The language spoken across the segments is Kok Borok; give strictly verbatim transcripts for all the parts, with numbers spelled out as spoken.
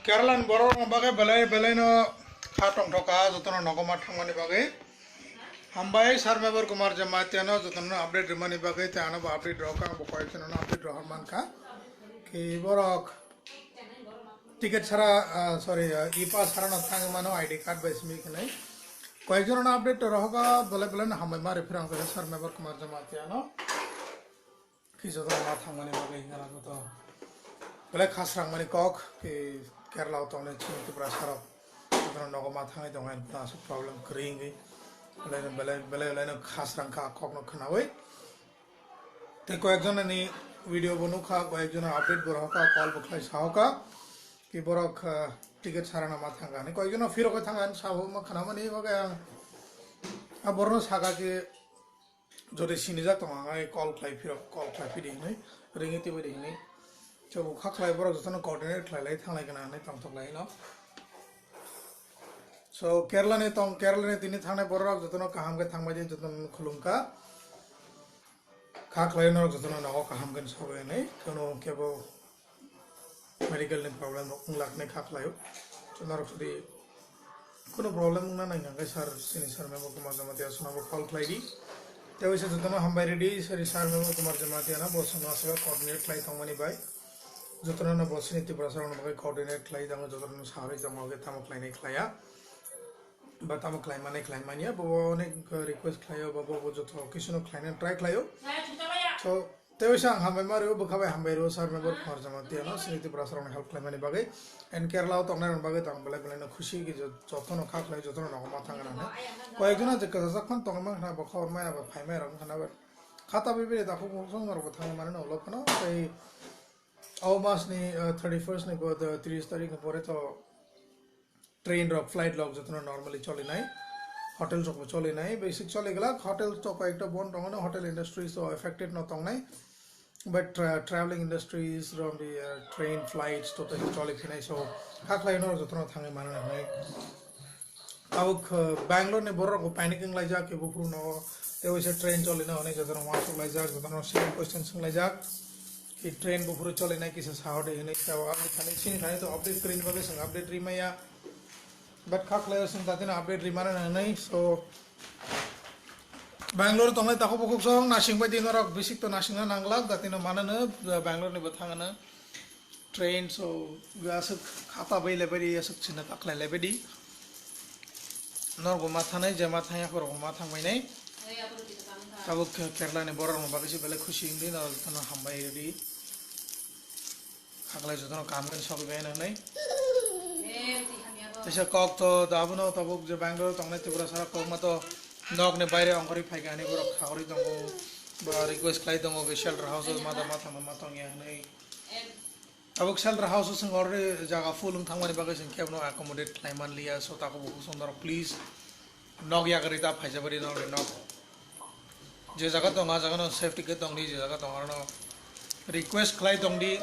Kerala ni borok rok bagwi belai belai no kha tongthok kha, jotono nogo ma thangmani bagwi. Hambai Sir Mebar Kumar Jamatia no jotono update rwmani bagwi, tei ano bo update rok ang bo koi kheno update rohor mankha. Ki borok ticket sara, ah, sorry, ah, e-pass sara no thangwi mano, I D card bai simi khenai. Koi jono update rohoka, belai belai no hambai ma rw phirang Sir Mebar Kumar Jamatia no. Kisa joto ma thangmani bagwi hinkhana joto belai khasrang mani kok, ki Kerala o tongnai chini Tiprasa rok jotono nogo ma thangwi tongo, ani aswk problem kwrwi wngwi belai belai belai belai no khasrang kha kok no khwnawi. Tei koyek jona ni video bo nukha, koyek jona update bo rohorkha, call bo khlai sahoka ki borok, ah, ticket sarana ma thangkha hinwi, koyek jona phirok thangkha hinwi sabo ma khwnamani bagwi ang a borok no saka ki, jodi sinijak tongo, ang ai call khlai phirok, call khlai phidi hinwi, ringwi twibai di hinwi. So, bo kha khlai borok jotono coordinate khlai lai, thanglai gana hinwi tongthok lai no. So, Kerala ni tong, Kerala ni tini thangnai borok jotono kaham khe thangbai di, jotono khulumkha. Kha khlai norok jotono nogo kaham khe sogwi hinwi, kheno kebo medical ni problem rok wng laknai kha khlaio. So, norok jodi kuno problem wngna nai hwnkhe sir, chini Sir Mebar Kumar Jamatia swnabo call khlai di. Tei waisa jotono hambai rw di, sir, Sir Mebar Kumar Jamatia no bo chwngno aswk coordinate khlai tongmani bai. Jotono no bo chini Tiprasa rokni bagwi coordinate khlai tongo, jotono no sawi tongo, hwnkhe tamo khlainai khlaiya. Ba tamo khlai mani khlai manya, bo onek request khlaio, ba bo joto kisuno khlaina try khlaio. So, tei waisa ang hambai ma rw, bwkha bai hambai rw, Sir Mebar Kumar Jamatia no, chini Tiprasa rokni help khlaimani bagwi. And Kerala o tongnai rokni bagwi tong belai belai no khusi ki jo-, jotono kha khlai, jotono nogo ma thang rang. Koyek jona je kwchajak phano tongma khna, bo khobor maya ba phai maya rok khna ba. Khata bibiri da khuk khuk song rok bo thang mani no ulo phano. Tei o mas ni, uh, thirty first ni bo, the tris tarik ni pore to train rok, flight rok jotono normally cholinai, hotel rok bo cholinai, basic choli glak, hotel to koyekta bon tongo, hotel industries to affected no tongnai, but tra-, traveling industries from the, uh, train, flights to choli phinai, so kha khlai no jotono thangwi mano hinwi. Tabuk, uh, Bangalore ni borok rok bo panic wng laijak, kebo phuru no tei waisa train cholina hwnwi jotono uansuk laijak, jotono same question swng laijak, ki train bo phuru cholinai kisa sahode hinwi, tei ani thani chini thani to update kwrwini bagwi chwng update rimaya. But kha khlaio chwng datino update rimana nangnai. So Bangalore tongnai takhuk bukhuk song nasing bai di norok bisik to nasingna nanglak datino manano Bangalore ni bo thangano train. So aswk khata bai lebai di, aswk china ta khlai lebai di. Norok bo ma thanai, je ma thangya khorok bo ma thangbai nai. Tabuk Kerala ni borok rok bagwi se belai khusi wngdi, norok jotono hambai rwdi. Kha khlai jotono kaham khe sogwi bai nangnai. Teisa kok to abono tabuk je Bangalore tongnai Tiprasa rok kokma to nok ni baire ongkhorwi phaikha hinwi borok khagorwi tongo. Ba request khlai tongo ki shelter house o ma da ma thangma ma tongya hinwi. Tabuk shelter house o chwng already jaga full wng thangmani bagwi chwng kebono accommodate khlai manliya, so takhuk bukhuk song norok please. Nok yakarwi ta phaijabari norokni nok. Je jaga tongo, ah jaga no safety khe tongdi, je jaga tongo, arno request khlai tongdi,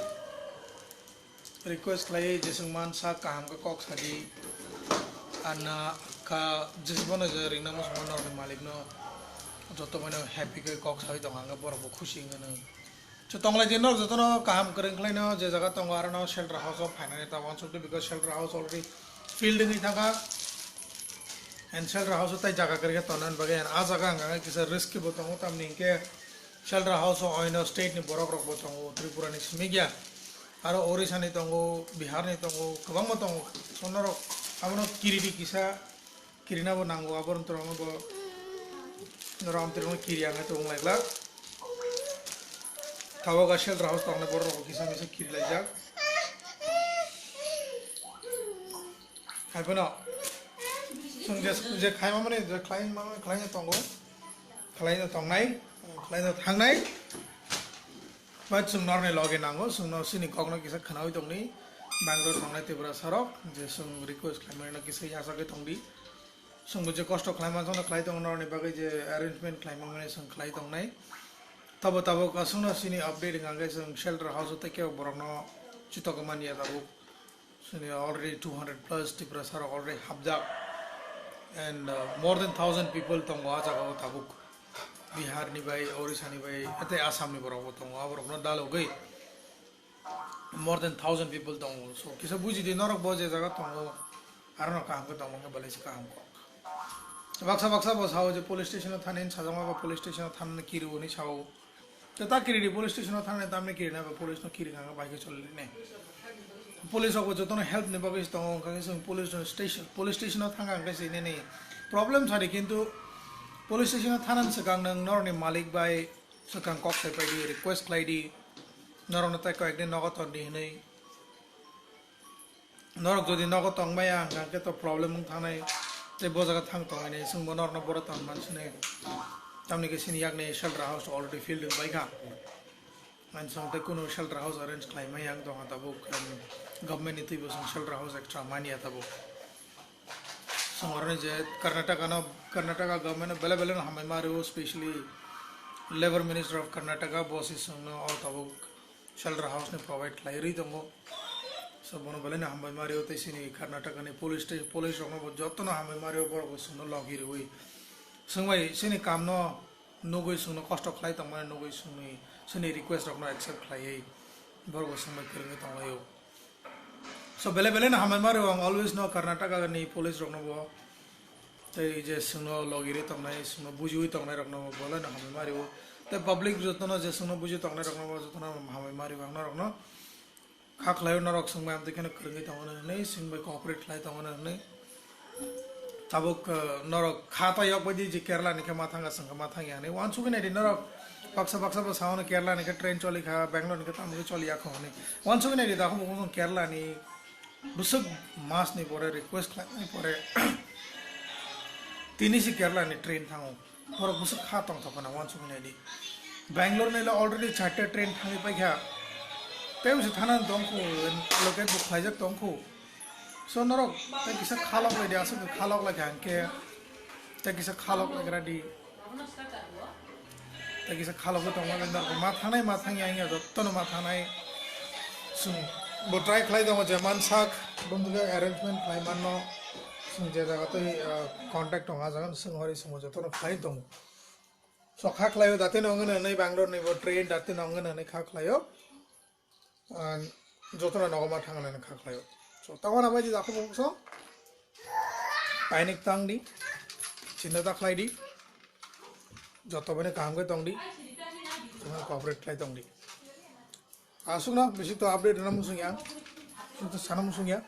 request khlai je chwng mansa kaham khe kok sadi. Anna kha jesbono je ringna muchungma norokni malikno joto boino happy khe kok sawi tongo, ang khe borok bo khusi wngwi nang. So tonglai di norok jotono kaham kwrwng khlaino, je jaga tongo arono shelter house o phainani ta uansukdi, because shelter house already filled wngwi thangkha. And shelter house o tai jaga kwrwi khe tonnani bagwi, and ah jaga hwnka khe kisa risky bo tongo, tamni hinkhe shelter house o oino state ni borok rok bo tongo, Tripura ni simi gya, aro Orissa ni tongo, Bihar ni tongo, kwbangma tongo. So norok abono kiridi kisa. Kirina bo nango, abo rwng twrwngno bo rom twrwngno kiri ang tong lai glak. Tabuk a shelter house tongnai borok rok kisa misa kiri laijak. Hai phano chwng je, je khaima mani je khlai ma, khlai tongo, khlai tongnai, khlai thangnai. Ba chwng norni logi nango, chwngno chini kokno kisa khwnawi tongni, Bangalore tongnai Tiprasa rok, je chwng request khlaimani no kisa yachagwi tongdi. Chwngbo je kosto khlaima jono khlai tongo norni bagwi je arrangement khlaima mani chwng khlai tongnai. Tabo tabo kasungno chini update hwnkha khe chwng shelter house o tei kebo borokno chitokmani ya tabuk. Chini already two hundred plus Tiprasa rok already hapjak, and, uh, more than thousand people tongo ah jagao tabuk. Bihar ni bai, Orissa ni bai, tei Assam ni borok bo tongo, aborok no dalogwi more than thousand people tongo. So kisa buji di, norok bo je jaga tongo, aro no kaham khe tongma khe belai se kaham kok. Baksa baksa bo sao je police station o thani sajama ba police station o thani kiri hwnwi sao. Te ta kiri di police station o thani tamni kiri na ba police no kiri kha bai khe choli ne. Police rok bo jotono help ni bagwi tongo, wngkha khe chwng police station, police station o thangkha hwnkhe se nini problem sadi, kintu police station o thana swkang nwng norokni malik bai swkang kok sai pai di, request khlai di, norokno tei koi ekdin nogo ton di hwnwi. Norok jodi nogo tong maya hwnkha khe to problem wng thangnai, tei bo jaga thang tong hinwi chwngbo norokno boro ton mansini. Tamni khe chini yakni shelter house already filled wng bai kha. Ang chwng tei kunu shelter house arrange khlai maya wng tongkha tabuk, um, government ni twibo chwng shelter house extra manya tabuk. Chwng oroni je Karnataka no, Karnataka government no belai belai no hambai ma rwo, specially Labour Minister of Karnataka, bo se chwngno o tabuk shelter house ni provide khlai rwi tongo. So bono belai no hambai ma rwo, tei chini Karnataka ni police station, police rok no bo joto no hambai ma rwo, borok bo chwngno logi rwi. Chwng bai chini kam no nugwi chwngno kosto khlai tongmani nugwi chwngni, chwngni request rokno accept khlaiwi borok bo chwngbai kwrwngwi tonglaio. So belai belai no hambai ma rwo ang always no Karnataka ni police rokno bo, tei je chwngno logirwi tongnai, chwngno bujiwi tongnai rokno bo belai no hambai ma rwo. Tei public jotono je chwngno buji tongnai rokno bo jotono hambai ma rwo ang norokno. Kha khlaio norok chwng bai amtwi kheno kwrwngwi tongo hwnwi, chwng bai cooperate khlai tongo hwnwi. Tabuk, uh, norok kha ta yok bai di je Kerala ni khe ma thanga, chwng khe ma thangya hwnwi. Wansugwi nai di norok, baksa baksa bo sao hwnwi Kerala ni khe train choli kha, Bangalore ni khe tamo khe choli ya kho hwnwi. Wansugwi nai di, dakho bo Kerala ni bwswk mas ni pore request khlai ni pore tini si Kerala ni train thango. Borok bwswk kha tongthok khna wansugwi nai di. Bangalore ni le already charta train thangwi paikha. Tei bwswk thana tongkhu, locate bo khlaijak tongkhu. So norok tei kisa khalok lai di, aswk khalok lai kha hwnkhe tei kisa khalok lai gra di. Tei kisa khalok tongma le norok ma thangnai ma thangya wngya, jotono ma thangnai. Chwng bo try khlai tongo je mansak, bumtwi arrangement khlai manno. Chwng je jaga tei, ah, contact tong, ah jaga chwng hori chwng jotono khlai tongo. So kha khlaio, dati no wngwi nai Bangalore ni bo train dati no wngwi nai kha khlaio. Ah, jotono nogo ma thangna kha khlaio. So tamo na bai di dakho bokso. Painik tang di. Chinta ta khlai di. Joto bani kaham khe tong di. Tamo cooperate khlai tong di. Aswkno bisi to update rwna muchung ya, to sana muchung ya.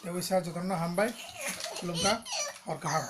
Tei waisa jotono hambai, khulumkha, hor kaham.